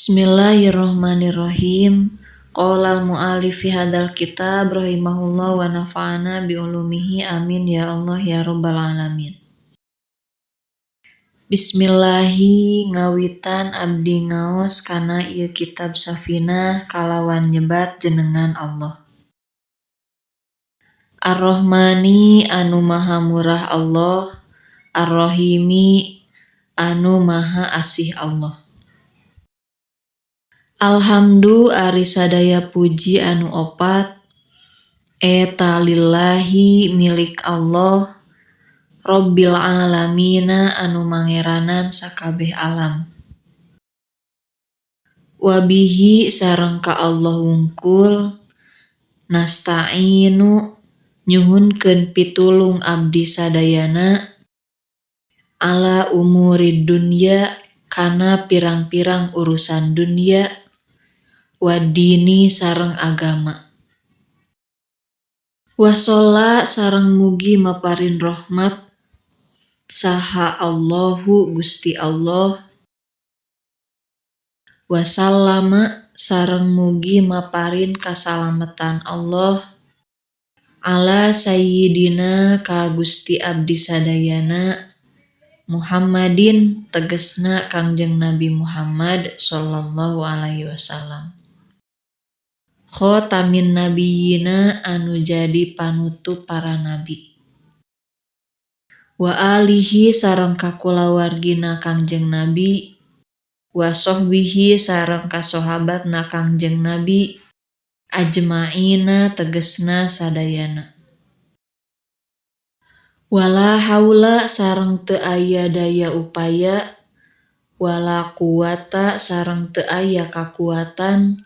Bismillahirrahmanirrahim. Qala al-mu'allif fi hadzal kitab rahimahullah wa nafa'ana bi ulumihi amin ya Allah ya rabbal alamin. Bismillahi ngawitan abdi ngaos kana ieu kitab Safinah kalawan nyebat jenengan Allah. Ar-Rahmani anu maha murah Allah, Ar-Rahimi anu maha asih Allah. Alhamdu ari sadaya puji anu opat eta lillahi milik Allah Rabbil alamina anu mangeranan sakabeh alam. Wabihi sareng ka Allah wungkul nasta'inu nyuhunkeun pitulung abdi sadayana ala umurid dunya kana pirang-pirang urusan dunya wadini sareng agama. Wasolla sareng mugi maparin rahmat saha Allahu Gusti Allah. Wasallama sareng mugi maparin kasalametan Allah ala sayyidina ka Gusti abdi sadayana Muhammadin tegesna Kangjeng Nabi Muhammad sallallahu alaihi wasallam. Khotamin nabiyina anu jadi panutup para nabi. Wa alihi sareng kakulawargina Kangjeng Nabi, wa sohbihi sareng kasohabatna Kangjeng Nabi, ajmaina tegesna sadayana. Wala haula sareng teu aya daya upaya, wala quwata sareng teu aya kakuatan,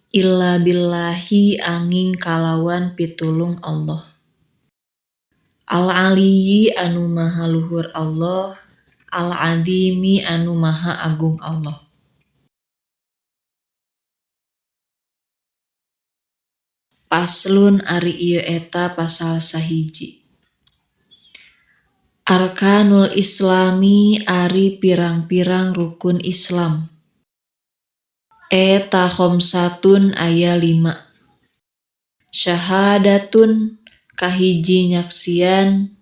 illa billahi angin kalawan pitulung Allah. Al-aliyyi anu maha luhur Allah, al-azimi anu maha agung Allah. Paslun ari ieu eta pasal 1. Arkanul Islami ari pirang-pirang rukun Islam. Eta khomsatun aya 5. Syahadatun kahiji nyaksian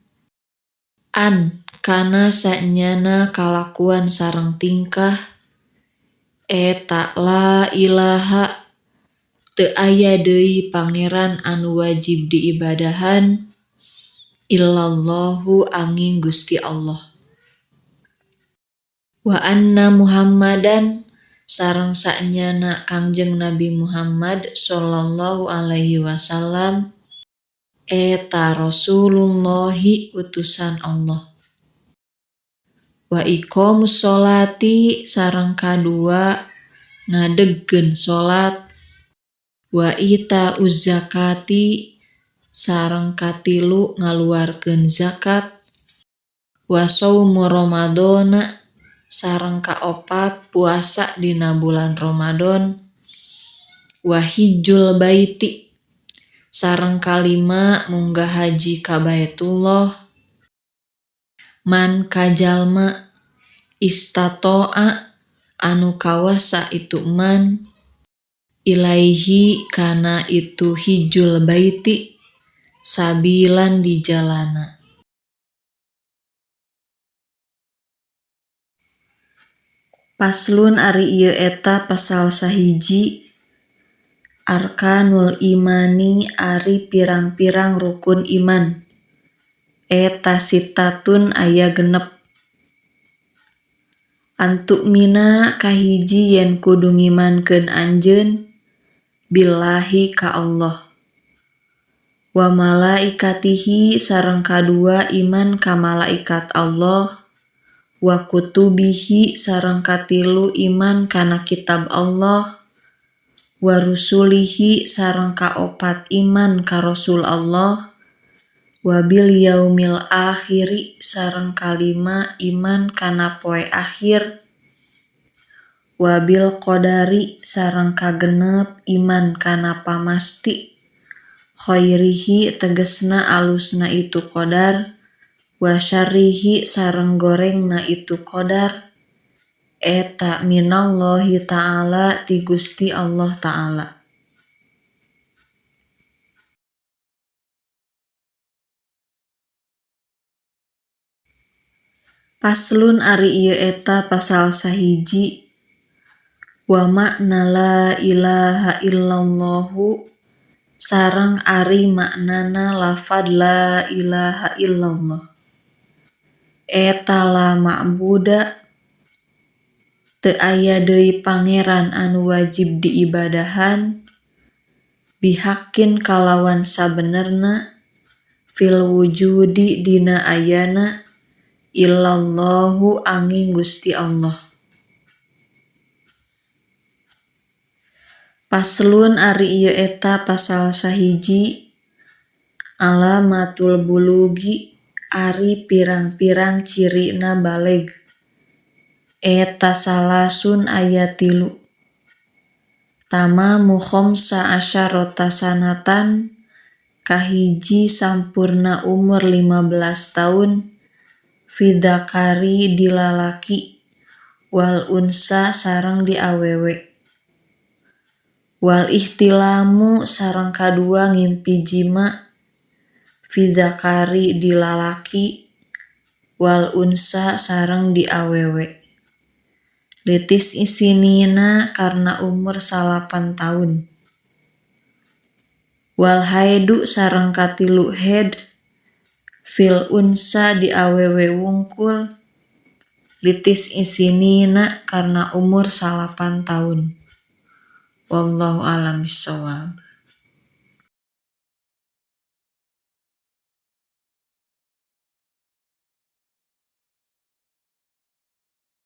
an kana sanyana kalakuan sareng tingkah eta la ilaha teu aya deui pangeran anu wajib diibadahan illallahu angin Gusti Allah. Wa anna Muhammadan sareng sanyana Kangjeng Nabi Muhammad sallallahu alaihi wasallam eta Rasulullahi utusan Allah. Wa iqamus sholati sareng kadua ngadegkeun salat, wa itauz zakati sareng katilu ngaluarkeun zakat, wa shaumu ramadhana sareng kaopat puasa dina bulan Ramadan, wa hijjul baiti sareng kalima munggah haji ka Baitullah, man kajalma istatoa anu kawasa itu man ilaihi kana itu hijjul baiti sabilan di jalana. Paslun ari ieu eta pasal 1. Arkanul imani ari pirang-pirang rukun iman. Eta sitatun aya 6. Antu'mina kahiji yen kudu ngimankeun anjeun billahi ka Allah. Wa malaikatihi sareng kadua iman ka malaikat Allah, wa kutubihi sareng katilu iman kana kitab Allah, wa rusulihi sareng kaopat iman ka rasul Allah, wa bil yaumil akhiri sareng kalima iman kana poe akhir, wa bil qadari sareng kagenep iman kana pamasti khairihi tegesna alusna itu qadar, wa syarrihi sareng gorengna itu qadar, Eta minallahi ta'ala ti Gusti Allah ta'ala. Paslun ari ieu eta pasal 1 wa makna la ilaha illallahu sareng ari maknana lafad la ilaha illallah. Eta la ma'buda teu aya deui pangeran anu wajib diibadahan bihaqqin kalawan sabenerna fil wujudi dina ayana illallahu anging Gusti Allah. Paslun ari ieu eta pasal 1 alamatul bulugi ari pirang-pirang cirina baleg. Eta salasun aya 3. Tamamu khamsa asyarata sanatan kahiji sampurna umur 15 taun fidzakari di lalaki wal unsa sareng di awewe. Wal ihtilamu sareng kadua ngimpi jima fidzakari di lalaki wal unsa sareng di awewe. Litis isinina karna umur 9 taun. Wal haidu sareng katilu haid fil unsa di awewe wungkul litis isinina karna umur 9 taun. Wallahu a'lam bishawab.